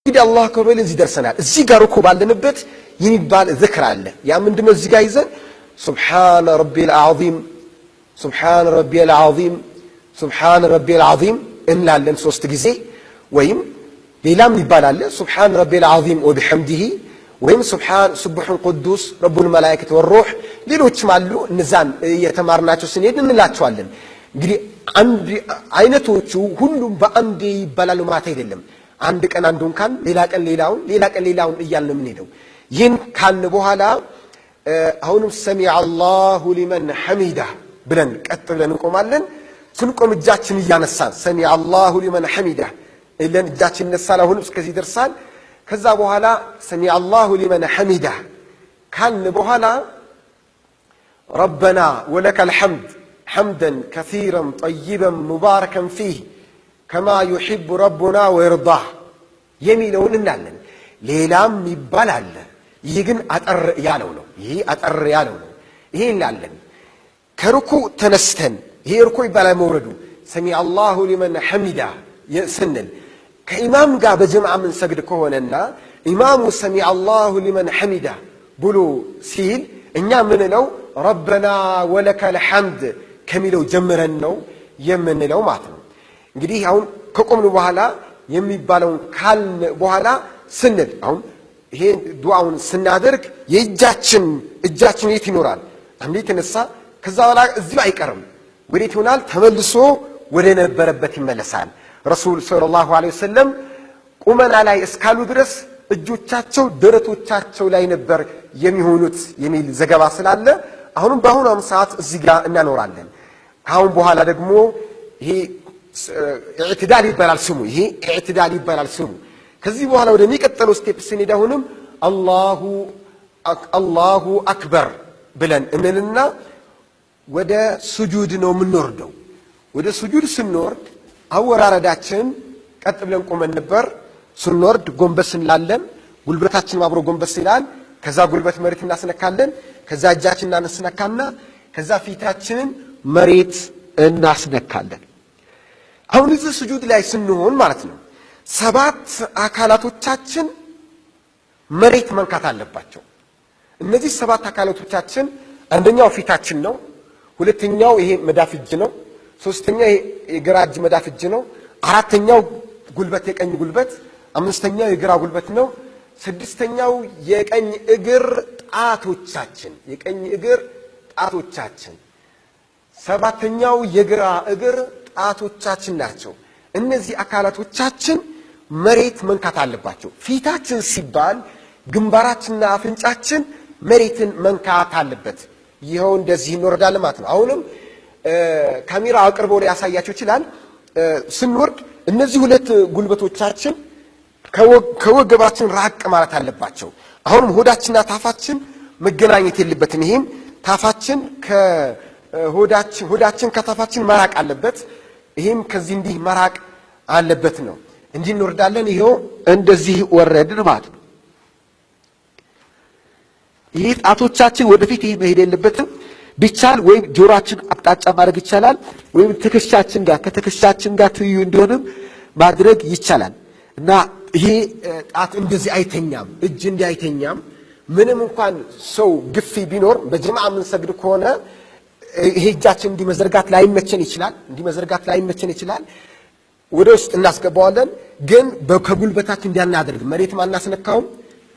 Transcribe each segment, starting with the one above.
እንግዲህ አላሁ አክበር ብለን እዚህ ደርሰናል። እዚህ ጋር እኮ ባለንበት የሚባል ዝክር አለ። ያ ምንድነው? እዚህ ጋር ይዘን سبحان ربي العظيم، سبحان ربي العظيم، سبحان ربي العظيم እንላለን ሶስት ጊዜ። ወይም ሌላም ይባላል سبحان ربي العظيم وبحمده ወይም سبحان سبوح قدوس رب الملائكة والروح፣ ሌሎችም አሉ። እነዛን እየተማርናቸው ስንሄድ እንላቸዋለን። እንግዲህ አንድ አይነቶቹ ሁሉም በአንዴ ይባላሉ ማለት አይደለም። አንድ ቀን አንዱን ካልን ሌላ ቀን ሌላውን፣ ሌላ ቀን ሌላውን እያልን ነው የምንሄደው። ይህን ካልን በኋላ አሁንም سمع الله لمن حمده ብለን ቀጥ ብለን እንቆማለን። ስንቆም እጃችን እያነሳን سمع الله لمن حمده ብለን እጃችን ይነሳል። አሁንም እስከዚህ ይደርሳል። ከዛ በኋላ سمع الله لمن حمده ካልን በኋላ ربنا ولك الحمد حمدا كثيرا طيبا مباركا فيه كما يحب ربنا ويرضاه የሚለውን እንላለን። ሌላም ይባል አለ። ይህ ግን አጠር ያለው ነው። ይህ አጠር ያለው ነው። ይሄ እንላለን። ከርኩ ተነስተን ይሄ ርኩ ይባላል መውረዱ። سمع الله لمن حمده ስንል ከኢማም ጋር በጀምዓ የምንሰግድ ከሆነና ኢማሙ سمع الله لمن حمده ብሎ ሲል እኛ ምንለው ربنا ولك الحمد ከሚለው ጀምረን ነው የምንለው ማለት ነው። እንግዲህ አሁን ከቆምን በኋላ የሚባለውን ካልን በኋላ ስንል አሁን ይሄ ዱዓውን ስናደርግ የእጃችን እጃችን የት ይኖራል? አንዴ የተነሳ ከዛ በኋላ እዚሁ አይቀርም። ወዴት ይሆናል? ተመልሶ ወደ ነበረበት ይመለሳል። ረሱል صلى الله عليه وسلم ቁመና ላይ እስካሉ ድረስ እጆቻቸው ደረቶቻቸው ላይ ነበር የሚሆኑት የሚል ዘገባ ስላለ አሁንም በአሁኗም ሰዓት እዚህ ጋር እናኖራለን። አሁን በኋላ ደግሞ ይሄ ኢዕትዳል ይባላል ስሙ። ይሄ ኢዕትዳል ይባላል ስሙ። ከዚህ በኋላ ወደሚቀጥለው step ስንሄድ አሁንም الله أكبر ብለን እንልና ወደ ሱጁድ ነው የምንወርደው። ወደ ሱጁድ ስንወርድ አወራረዳችን ቀጥ ብለን ቆመን ነበር። ስንወርድ ጎንበስ እንላለን። ጉልበታችን አብሮ ጎንበስ ይላል። ከዛ ጉልበት መሬት እናስነካለን። ከዛ እጃችን እናስነካና ከዛ ፊታችንን መሬት እናስነካለን። አሁን እዚህ ስጁድ ላይ ስንሆን ማለት ነው ሰባት አካላቶቻችን መሬት መንካት አለባቸው። እነዚህ ሰባት አካላቶቻችን አንደኛው ፊታችን ነው። ሁለተኛው ይሄ መዳፍ እጅ ነው። ሶስተኛው ይሄ የግራ እጅ መዳፍ እጅ ነው። አራተኛው ጉልበት፣ የቀኝ ጉልበት፣ አምስተኛው የግራ ጉልበት ነው። ስድስተኛው የቀኝ እግር ጣቶቻችን፣ የቀኝ እግር ጣቶቻችን፣ ሰባተኛው የግራ እግር ጣቶቻችን ናቸው። እነዚህ አካላቶቻችን መሬት መንካት አለባቸው። ፊታችን ሲባል ግንባራችንና አፍንጫችን መሬትን መንካት አለበት። ይኸው እንደዚህ እንወርዳለን ማለት ነው። አሁንም ካሜራ አቅርቦ ሊያሳያቸው ይችላል። ስንወርድ እነዚህ ሁለት ጉልበቶቻችን ከወገባችን ራቅ ማለት አለባቸው። አሁንም ሆዳችንና ታፋችን መገናኘት የለበትም። ይሄም ታፋችን ከሆዳችን ሆዳችን ከታፋችን መራቅ አለበት። ይሄም ከዚህ እንዲህ መራቅ አለበት ነው። እንዲህ እንወርዳለን። ይሄው እንደዚህ ወረድን ማለት ነው። ይህ ጣቶቻችን ወደፊት ይህ መሄድ የለበትም። ቢቻል ወይም ጆሮአችን አቅጣጫ ማድረግ ይቻላል፣ ወይም ትከሻችን ጋር ከትከሻችን ጋር ትይዩ እንዲሆንም ማድረግ ይቻላል። እና ይሄ ጣት እንደዚህ አይተኛም፣ እጅ እንዲህ አይተኛም። ምንም እንኳን ሰው ግፊ ቢኖር በጀማዓ የምንሰግድ ከሆነ ይሄ እጃችን እንዲህ መዘርጋት ላይመቸን ይችላል። እንዲህ መዘርጋት ላይመቸን ይችላል። ወደ ውስጥ እናስገባዋለን፣ ግን ከጉልበታችን እንዲያናደርግ መሬትም አናስነካውም።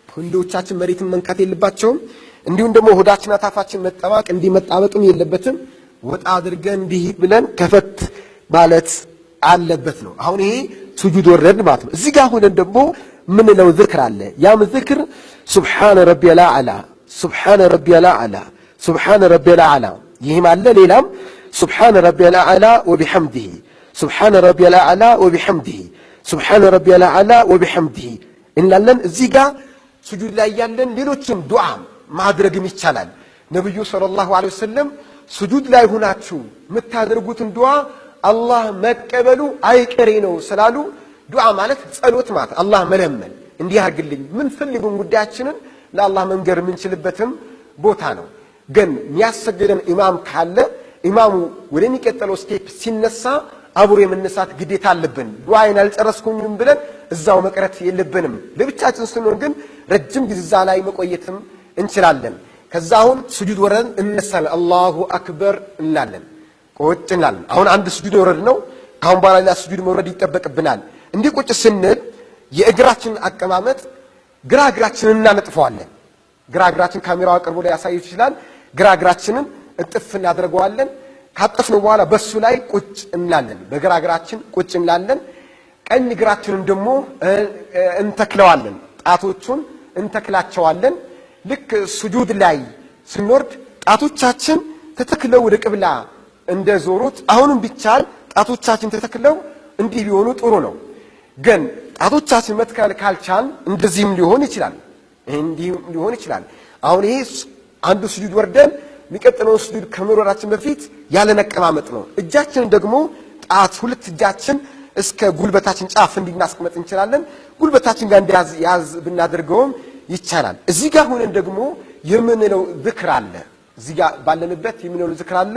ክንዶቻችን መሬትን መንካት የለባቸውም። እንዲሁም ደግሞ ሆዳችንና ታፋችን መጣበቅ እንዲህ መጣበቅም የለበትም። ወጣ አድርገን እንዲህ ብለን ከፈት ማለት አለበት ነው። አሁን ይሄ ሱጁድ ወረድን ማለት ነው። እዚህ ጋር ሆነን ደግሞ ምንለው ዝክር አለ። ያም ዝክር سبحان ربي الأعلى، سبحان ربي الأعلى، سبحان ربي الأعلى። ይህም አለ። ሌላም سبحان ربي الأعلى وبحمده، سبحان ربي الأعلى وبحمده، سبحان ربي الأعلى وبحمده እንላለን። እዚህ ጋር ሱጁድ ላይ ያለን ሌሎችም ዱዓ ማድረግም ይቻላል። ነብዩ صلى الله عليه وسلم ሱጁድ ላይ ሆናችሁ የምታደርጉትን ዱዓ አላህ መቀበሉ አይቀሬ ነው ስላሉ ዱዓ ማለት ጸሎት ማለት አላህ መለመን፣ እንዲህ አድርግልኝ ምንፈልገውን ጉዳያችንን ለአላህ መንገር የምንችልበትም ቦታ ነው። ግን የሚያሰግደን ኢማም ካለ ኢማሙ ወደሚቀጥለው step ሲነሳ አብሮ የመነሳት ግዴታ አለብን። ዱዓዬን አልጨረስኩኝም ብለን እዛው መቅረት የለብንም። ለብቻችን ስንሆን ግን ረጅም ጊዜ እዛ ላይ መቆየትም እንችላለን። ከዛ አሁን ስጁድ ወረድን እነሳለን። الله أكبر እንላለን፣ ቁጭ እንላለን። አሁን አንድ ስጁድ ወረድ ነው። ከአሁን በኋላ ሌላ ስጁድ መውረድ ይጠበቅብናል። እንዲህ ቁጭ ስንል የእግራችንን አቀማመጥ ግራ እግራችንን እናነጥፈዋለን። ግራ እግራችን ካሜራው አቅርቦ ላይ ያሳይ ይችላል። ግራ እግራችንን እጥፍ እናደርገዋለን። ካጠፍነው በኋላ በሱ ላይ ቁጭ እንላለን። በግራ እግራችን ቁጭ እንላለን። ቀኝ እግራችንን ደግሞ እንተክለዋለን። ጣቶቹን እንተክላቸዋለን። ልክ ስጁድ ላይ ስንወርድ ጣቶቻችን ተተክለው ወደ ቅብላ እንደዞሩት አሁንም ቢቻል ጣቶቻችን ተተክለው እንዲህ ቢሆኑ ጥሩ ነው። ግን ጣቶቻችን መትከል ካልቻል እንደዚህም ሊሆን ይችላል፣ እንዲህም ሊሆን ይችላል። አሁን ይሄ አንዱ ስጁድ ወርደን የሚቀጥለውን ስጁድ ከመውረዳችን በፊት ያለን አቀማመጥ ነው። እጃችንን ደግሞ ጣት ሁለት እጃችን እስከ ጉልበታችን ጫፍ እንዲናስቀመጥ እንችላለን። ጉልበታችን ጋር እንዲያዝ ያዝ ብናደርገውም ይቻላል። እዚህ ጋር ሆነን ደግሞ የምንለው ዝክር አለ። እዚህ ጋር ባለንበት የምንለው ዝክር አለ።